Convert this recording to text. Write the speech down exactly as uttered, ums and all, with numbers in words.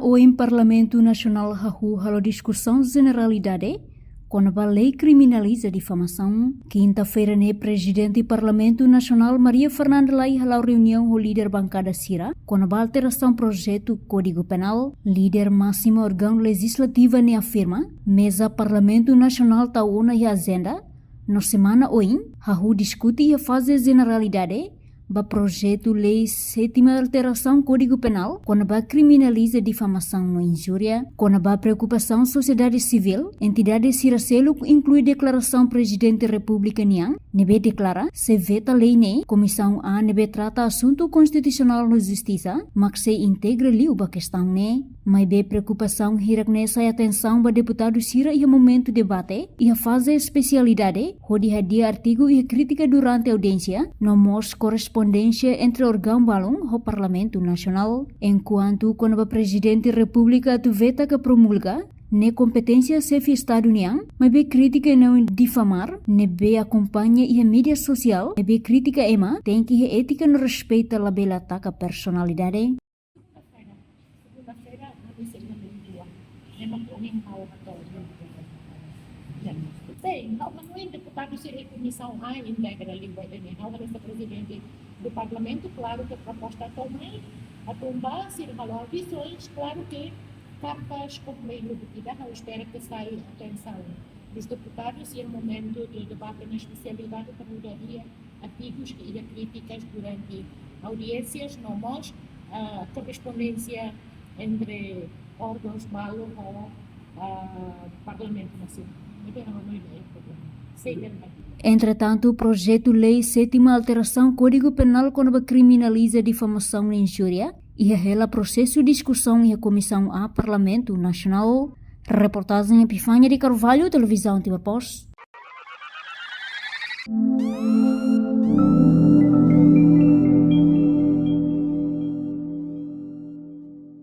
Ohin Parlamentu Nasionál hahú halo diskusaun jeneralidade kona-ba lei kriminaliza difamasaun. Kinta-feira ne'e, Prezidente Parlamentu Nasionál Maria Fernanda Lay hala'o reuniaun ho líder bankada sira kona-ba alterasaun projetu Kódigu Penál. Líder másima órgaun lejizlativa ne'e afirma, meza Parlamentu Nasionál tau ona iha ajenda, no semana oin hahú diskute iha faze jeneralidade ba projetu lei sétima alterasaun Kódigu Penál kona-ba kriminaliza difamasaun no injúria. Kona-ba preokupasaun sosiedade sivíl, entidade sira seluk inklui deklarasaun Prezidente Repúblika nian, ne'ebé deklara, se veta lei ne'e, Komisaun A ne'ebé trata asuntu konstitusionál no justisa mak sei integra liu ba kestaun ne'e. Maibé preokupasaun hirak-ne'e sai atensaun ba deputadu sira iha momentu debate iha faze espesialidade, hodi hadi'a artigu iha krítika durante audiénsia, no mós korrespondénsia entre órgaun balun ho Parlamentu Nasionál. Enkuantu kona-ba Prezidente Repúblika atu veta ka promulga, ne'e kompeténsia Xefe Estadu nian, maibé krítika no difamar ne'ebé akompaña iha média sosiál, ne'ebé kritika ema, tenke iha étika no respeita, labele ataka personalidade. Segunda-feira, ami sei na Lisboa. Memang ohin ha'u hato'o. Sin, ha'u hanoin deputadu sira iha Komisaun A integra liu ba ida-ne'e. Ha'u hanesan Prezidente do Parlamentu, klaru ke proposta to'o mai, atu bá sira halo audisoens, klaru ke kartas kompletu ida, ha'u espera ke sai atensaun dos deputadus iha momentu de debate na espesialidade para muda iha artigus ke iha krítikas durante audiénsias, no mós, ah, korrespondénsia entre órgauns balun ho, ah, Parlamentu Nasionál. Ne'ebé ha'u hanoin ne'e problema. Sei bele mai. Entretantu, projetu lei sétima alterasaun Kódigu Penál kona-ba kriminaliza difamasaun no injúria iha hela prosesu diskusaun iha Komisaun A Parlamentu Nasionál. Reportajen Epifania de Carvalho, Televizaun Timor Post.